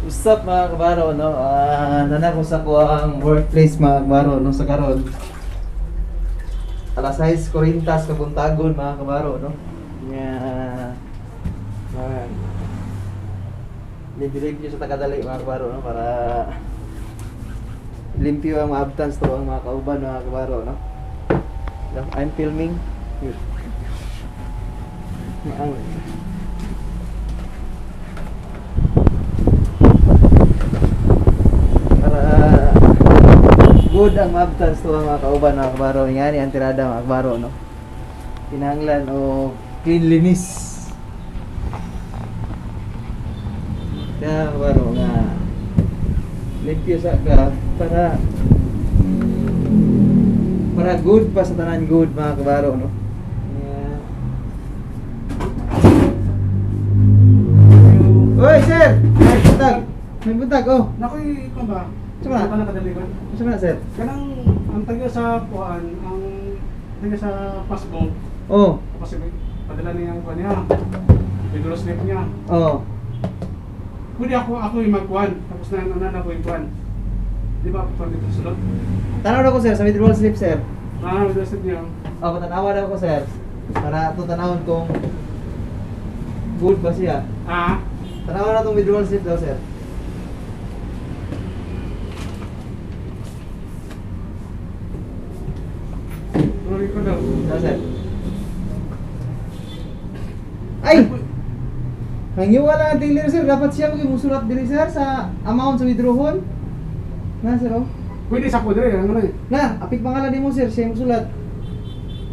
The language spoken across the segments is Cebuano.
What's up, mga kabaro, no? Naa ko sa akoang workplace, mga kabaro, no, sa karon. Alas 6:40 sa kabuntagon, mga kabaro, no? Nga man. Limpyo sa takadali, mga kabaro, no, para limpyo ang maabtans to ang mga kauban, mga kabaro, no? No, I'm filming. Yun. Ang para good ang maabtans to ang mga kauban, mga kabaro. Nga ni ang tirada, mga kabaro, no? Kinahanglan o cleanliness. Kaya, kabaro, nga limpyo sa ka para para good pa sa tanan, good, mga kabaro, no? Yeah. Oy, sir! May buntag! May buntag, oh! Nakoy ko ba? Sa ba? Ano ka nakadali ko? Ano na, sir? Kanang ang taga sa kuan, ang taga sa passbook, Oh, kasi padala niya ang kuan niya. Withdrawal slip niya. oh. Pwede ako ako yung magkuan, tapos na na na ko yung kuan. Di ba ako dito sulod? Tanaw na ko, sir, sa withdrawal slip, sir. Ah, withdrawal slip niya. Oh, tanawa na ko, sir. Para ito tanawon kung good ba siya. Ah, Tanawa na itong withdrawal slip daw, sir. tuloy ko daw. Daw, sir. Ay! Hangyo wala ang dealer, sir. Dapat siya mag-musulat diri, sir, sa amount sa withdrawal. Na, sir, oh. Pwede sa ko dire, ano eh. Na, apik pangalan nimo, sir. Siya yung musulat.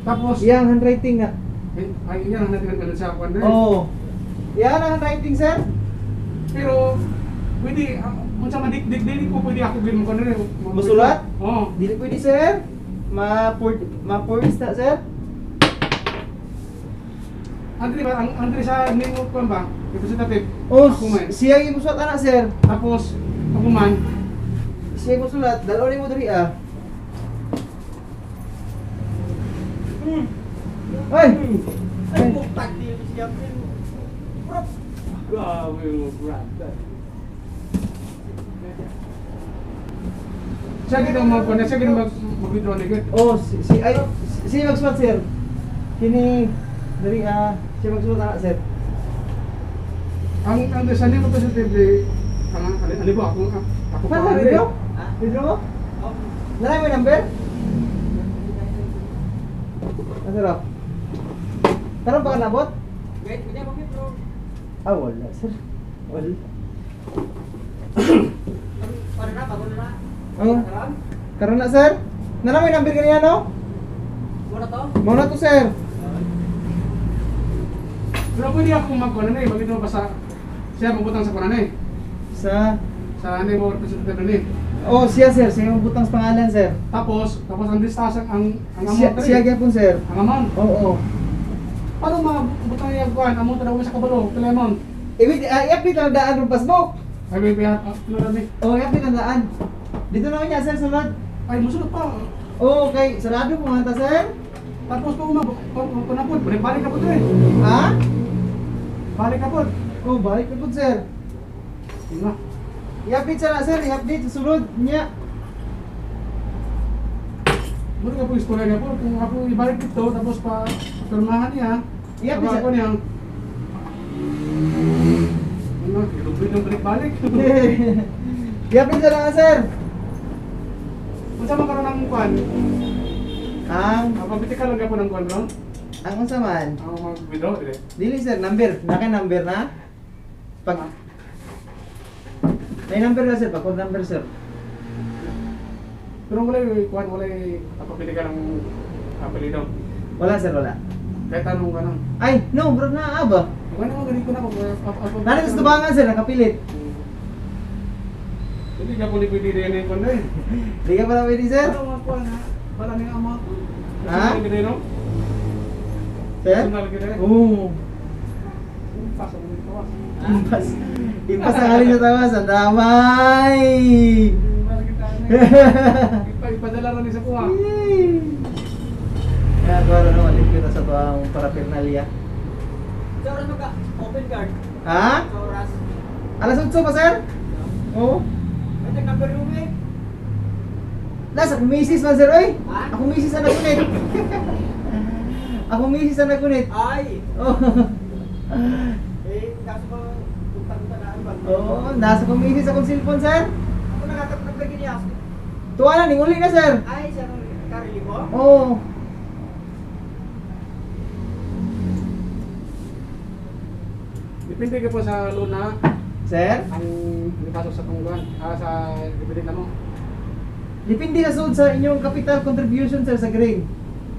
Tapos Iyang handwriting na. ay, ay iya ang natin ang sa kuan dire. Oh. Iyan ang handwriting, sir. Pero pwede unsa man dik dili ko pwede ako gin mo kuan dire. Musulat? Oo. Dili pwede, sir. Ma-port na, sir. Andre ba ang Andre sa name kuan ba? Representative. Oh, ako man. siya yung musulat ana, sir. Tapos ako man Siya yung musulat. Dalaw ni mo diri ah. Ay! Ay, butag niyo siya. Grabe mo, brother. Siya gid ang mag siya gid mag mag-withdraw ni gid. Oh, si ay si magsulat, sir. Kini diri ah, siya magsulat ana, sir. Ang sa name representative di ang ano ano ba ako ako Pa, pa sir, video? Video mo? Nanay mo yung number? Ah, sir, oh. Karon pa ka nabot? Wait, pwede mo bro. Ah, wala, sir. Wala. Para na, bago na. Oh. Karon na, sir. Nanay mo yung number kanina, no? Muna to? Mao na to, sir. Pero pwede ako mag kuan na mag-withdraw pa sa siya magbutang sa kuan na Sa sa name of representative ni. Oh, siya, sir, siya yung butang sa pangalan, sir. Tapos tapos ang distansya ang Siya, amount siya diri. gyapon, sir. Ang amount. Oo. Paano mabutang yung kuan amount na sa kabalo, pila amount? Eh, wait, i-update ang daan ng passbook. Ay may biya ano na ni. Oh, i-update ang daan. Dito naman niya, sir, sulod. Ay musulod pa. Oh, okay. Sarado po nga ta, sir. Tapos pag umabot, pag balik balik na po eh. Ha? Balik na po. Oh, balik na po, sir. Yun na. I-update sana, sir. I-update sa sulod niya. Muna ka po istorya niya po. Kung ako ibalik dito, tapos pa pirmahan niya, I-update ako sa niya. Ano, ilubid ng balik-balik. I-update sana, sir. Unsa man karon ang kuan? Ang, Pabiti ka lang gyapon ang kuan ron. ang unsa man? Ang mag-withdraw dire. Dili, sir, number. Naka number na? Pag may number na, sir, pag number, sir. Pero wala kuan, wala pabili ka ng apelyido. Wala, sir, wala. Kahit anong kanon. Ay, no, bro, na ba? Wala mo gani ko na ko. Nari sa tubangan, sir, nakapilit. Hindi ka po ni pwede din yung kuan eh. Di ka pala pwede, sir? Ano ang kuan ha? Wala ni amount. Ha? Gani no? Sir? Personal gani. Oo. Pasok mo dito. Impas. Impas ang alin sa tawas. Ang damay! Ipadala rin sa kuha. Kaya ko ano, limpyo ta sa tuwang paraphernalia. Sa oras magka open card. Ha? Sa oras. Alas 8 pa, sir? Oo. Ay, number room eh. Nasa akong misis man sir oy. Ha? Akong misis ang nagunit. Akong misis ang nagunit. Ay! Oh. Eh, kaso ba, utang-utanaan ba? Oo, nasa akong misis akong cellphone sir. Ako nakatap lagi niya. Tuwa na ning uli na sir. Ay, siya nung karili mo? Oo. Depende ka po sa loan na Sir, ang ipasok sa tungguan, sa dividend na mo, depende sa sud sa inyong capital contribution sir sa green.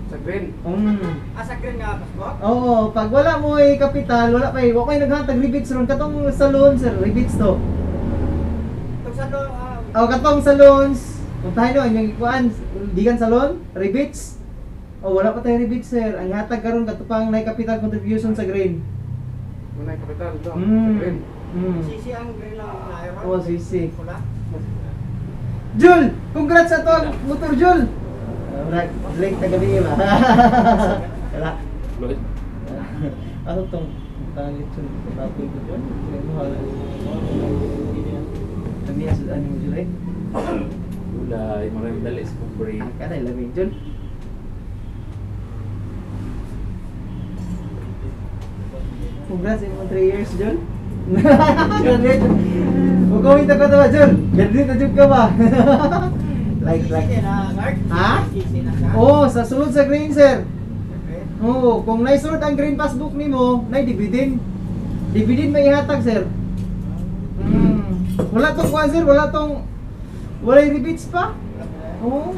sa green. Mm. Ah, sa green nga, passport? Oo, pag wala mo ay kapital, wala pa eh. Wa ko'y naghatag rebates ron katong sa loan sir, rebates to. Itong sa lo, ah, O katong sa loans, puntahan no inyong ikuan, digan sa loan, rebates. O wala pa tayo rebates sir. Ang hatag karon katupang nay capital contribution sa green. Muna yung kapital do, sa Mm. green. Sisi ang green lang ang iron. Oo, sisi. Pula. Jul, congrats sa to ang motor Jul. Alright, link na gabi ba? Wala. Load. Ano tong tangit yun? Tapoy ko dyan. Kami sa ano mo Jul eh? Gulay, maraming dali sa kumpre. Ah, kanay lamig Jul. Congrats in 3 years Jul. Graduate. Huwag ka ba Jul? Graduate na Jul ka ba? Like, like. Sisi na, guard? Ha? Sisi na siya? Oo, sa sulod sa green sir. Okay. Oo, kung naisulod ang green passbook nimo, nay dividend. Dividend may ihatag sir. Mm. Wala tong kuan sir, wala tong walay rebates pa. Oo.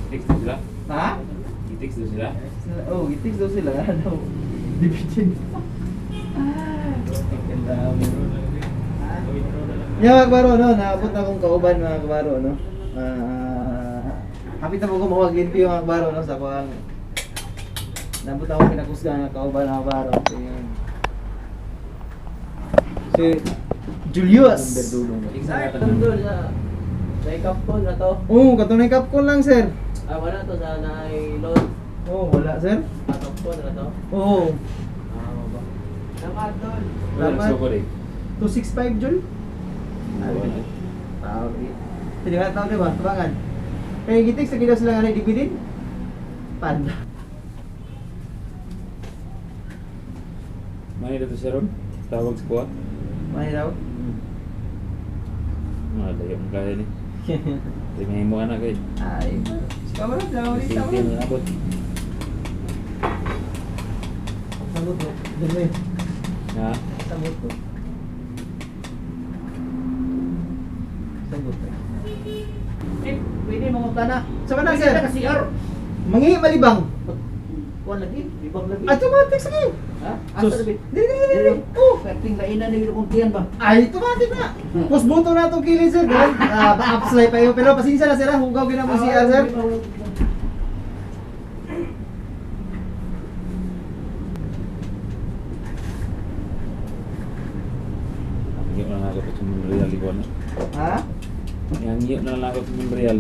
Text daw sila. Ha? I-text daw sila. Oh, gitiks daw sila ano. Dividend. Ang dami. Yeah, mga kabaro, no, naabot na akong kauban mga kabaro, no. Ah, hapit na po ko mawag limpyo mga kabaro, no, sa kuang naabot ako pinakusga ng kauban mga kabaro. So, yun. Si Julius. Sir, Tundol sa Kapkon na to. Oo, katunay Capcom lang, sir. Ah, wala to sa naay loan. Oo, wala, sir. Ah, Kapkon na to. Oo. Ah, ba. Salamat, Tol. Wala Dapat. sukod eh. 265, Jul. Wala. Tawag eh. Hindi ka tawag diba? Tabangan. Kaya gitik sa ginawa sila nga na dividend. Panda. Mani dito siya ron. Tawag sa kuha. May daw. Mga layo ang kaya ni. Di may himuan na kayo. Ay. Kamarot daw. Sige, na abot. Sabot mo. Dumi. Ha? Sabot ko. Sabot ko. Eh, pwede mo ka na. Sa na, sir? Pwede na CR. Mangi malibang. Kuan lagi, libang lagi. Automatic sige. Ha? Sus. Asa labi? Dili dili dili. dili. Oh. Perting lainan na yung kong tiyan ba? Ay, automatic na. Pos buto na itong kilid, sir. Ganun. Ah, ba-upslide pa yun. Pero pasensya na, sir. ah. Hugaw gina mo siya, sir. Ang na lang ako sa Monreal ikaw na. Ha? Yang iyo na lang ako sa Monreal.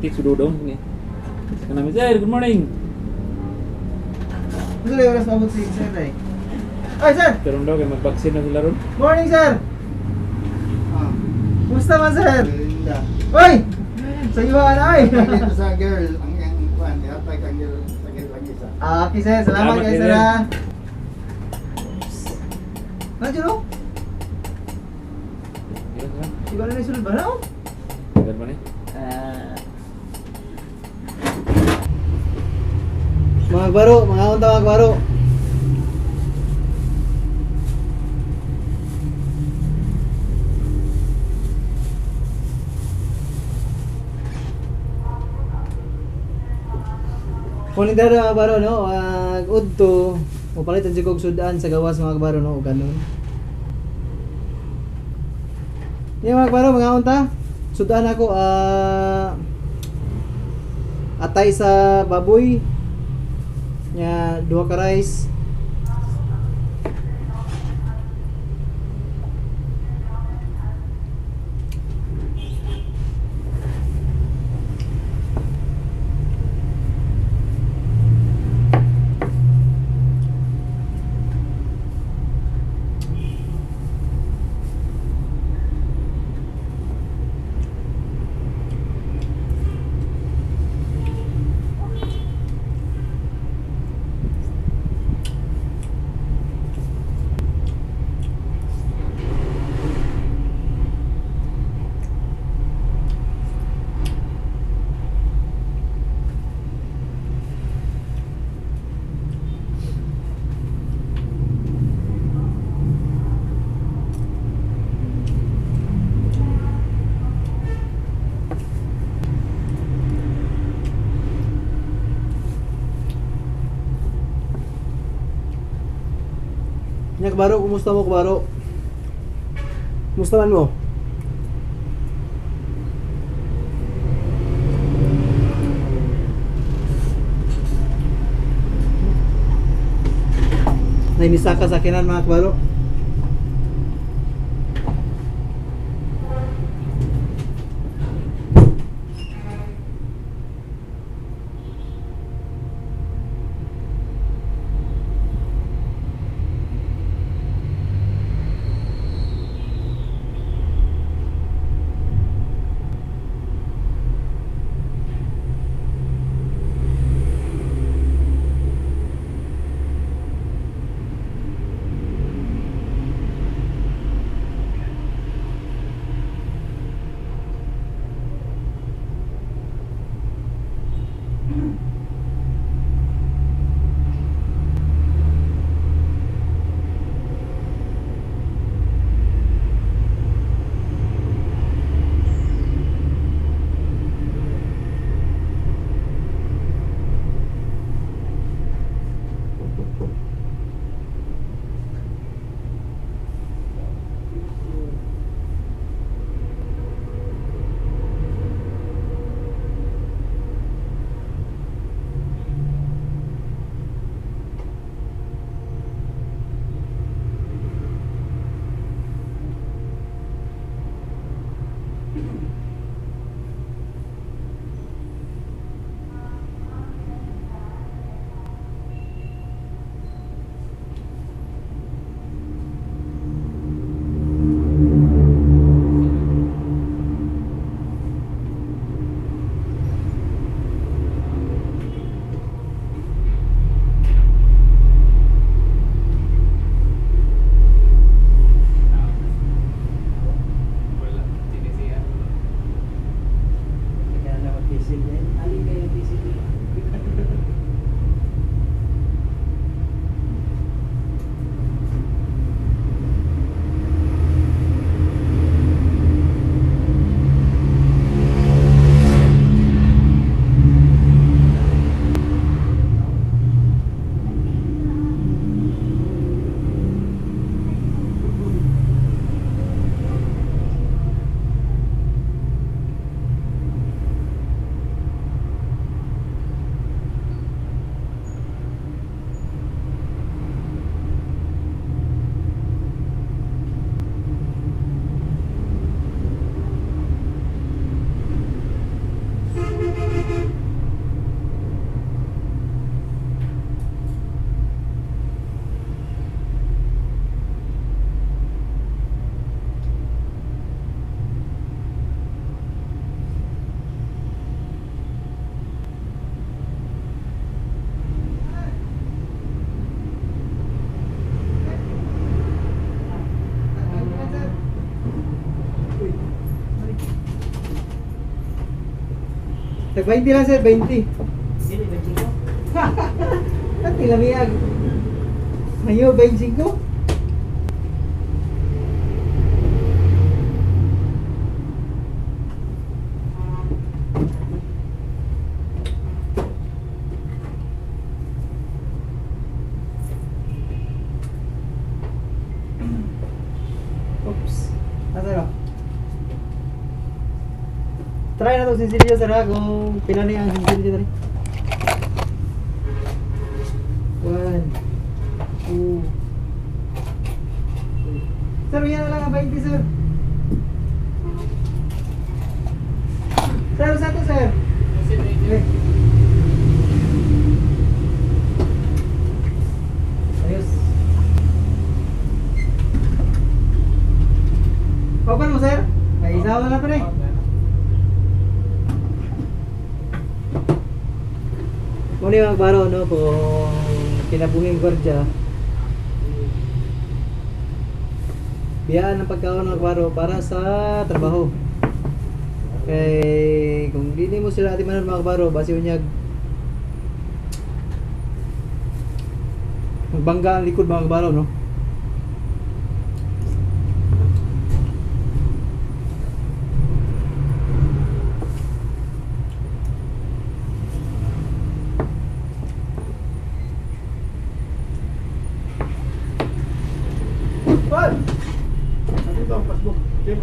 Text dudong ni. Sa namin, sir, good morning. Gusto na oras maabot si sir na eh. Ay, sir! Karon daw kay mag-vaccine na sila ron. Morning, sir! Ah, Kumusta man, sir? Linda. Oy! Sa iyo na, ay! Dito sa girl, ang kuan, ihatag ang girl sa girl ang isa. Ah, okay, sir. Salamat Salamat, kayo, sir, sir. ah. Nandiyan, oh. Iba na yung sulod ba na, oh? Ganun ba ni? Ah. Mga baro, mga unta mga baro. Kunin dara mga baro no, ag udto mopalit ang jud sudan sa gawas mga baro no, ug ganun. Yan mga baro, mga unta. Sudan ako atay sa baboy nya duha ka rice. Nga kabaro, kumusta mo kabaro? Kumusta man mo? Naimisaka sa kinan mga kabaro. Wala, sinisiya. Kaya na mag-visit din. Alin kayo visit din? Tag 20 lang sir, 20. Dili ba chico? At tilamiyag. Mayo, 25. Oops. Asa no? Try na to sinsilyo sir ha kung pila ni ang sinsilyo dali. 1 2 Sir, yan na lang ang 20, sir. Sir, sa to, sir? Okay. Ayos. Open mo, sir? May isa na lang pa eh. Muna yung magbaro, no, kung kinabuhing gwardiya, biyaan ng pagkaon ng magbaro para sa trabaho. Kay kung dili mo sila atimanon mga kabaro, basi unyag magbangga ang likod mga kabaro, no? Saan? Nandito ang passbook. Chip.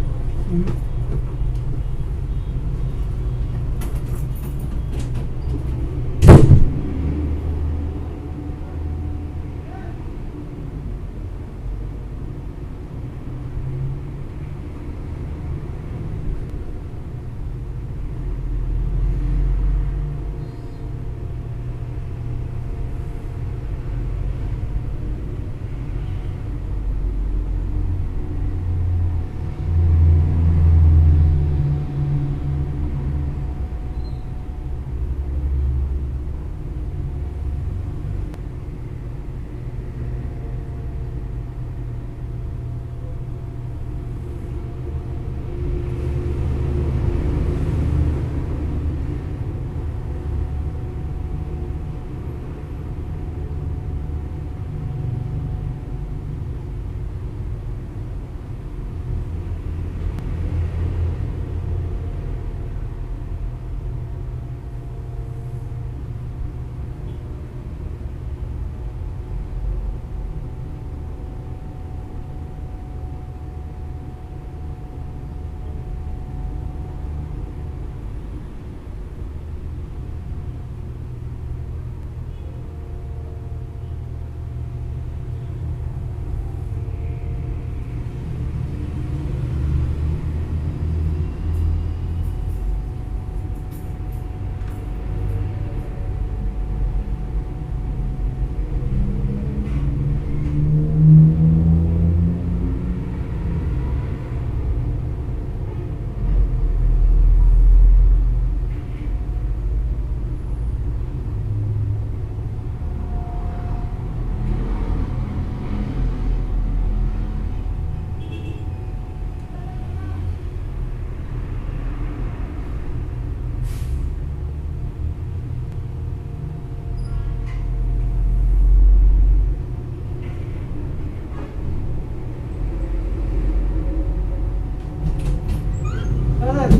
Saan?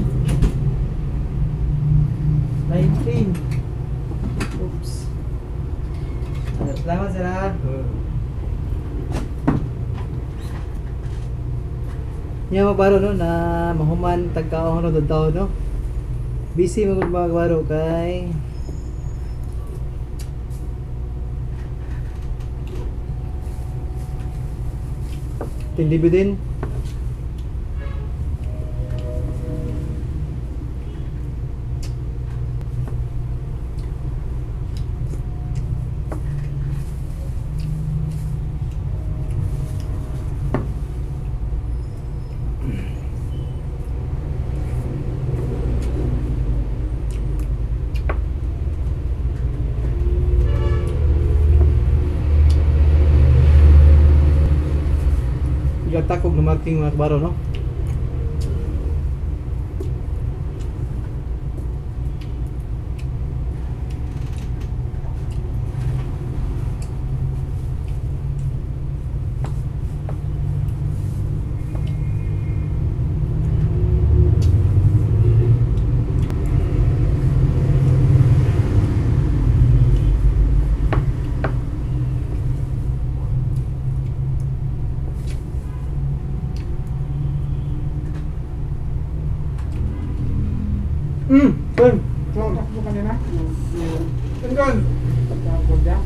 19. Oops. Salamat, sir. Ah. Nya mga baro no na mahuman tagkaon ro daw no. Busy man gud mga baro kay Tindi din. Igatak og lumating mga kabaro no. Sir. So, takbo kanina. Tungkol. Tawag niya.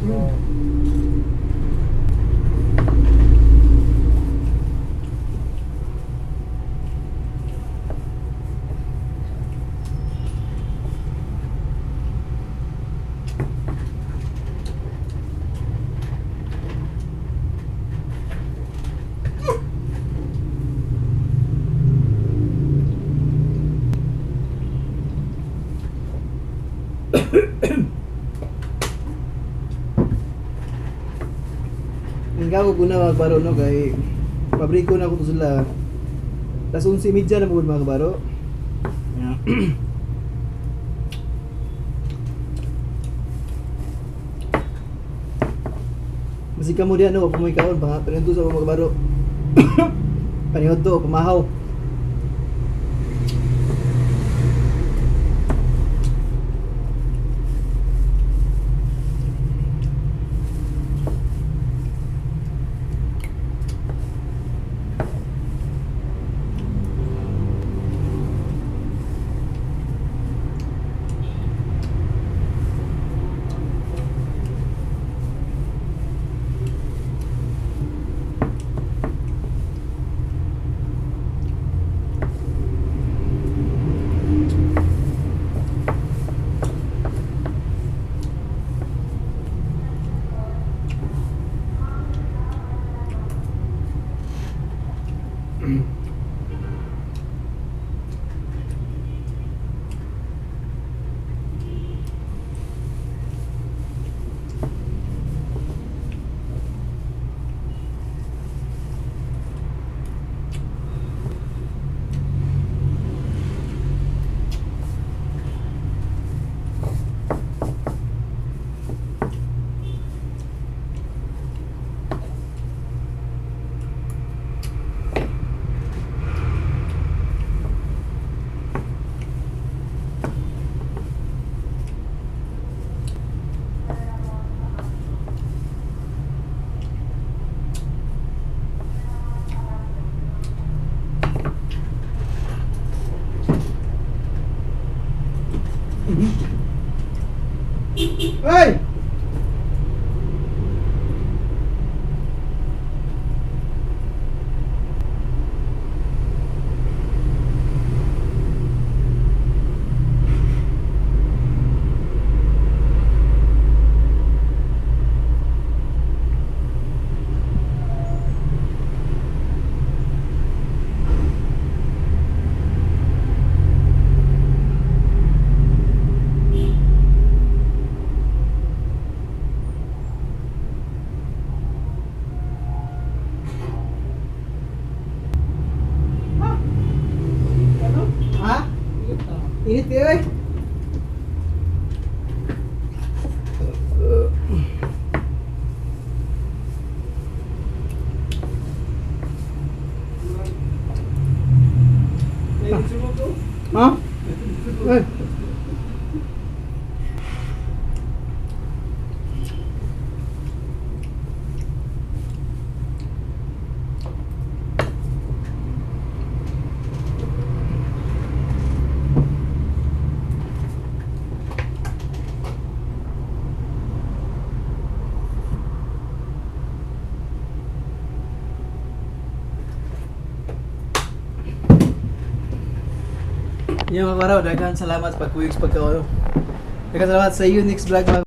Ang gago ko na mga kabaro no kay pabriko na ko to sila. Tas 11:30 na mo mga kabaro. Yeah. Masig ka mo diyan no, pumoy kaon pa pero sa mga kabaro. Panihod to, pamahaw. Hey! Ha? Init kayo eh. Ha? Eh. Yung mga karaw, daghan salamat sa pagkuyog sa pagkaulo. Daghan salamat sa you next vlog, mga.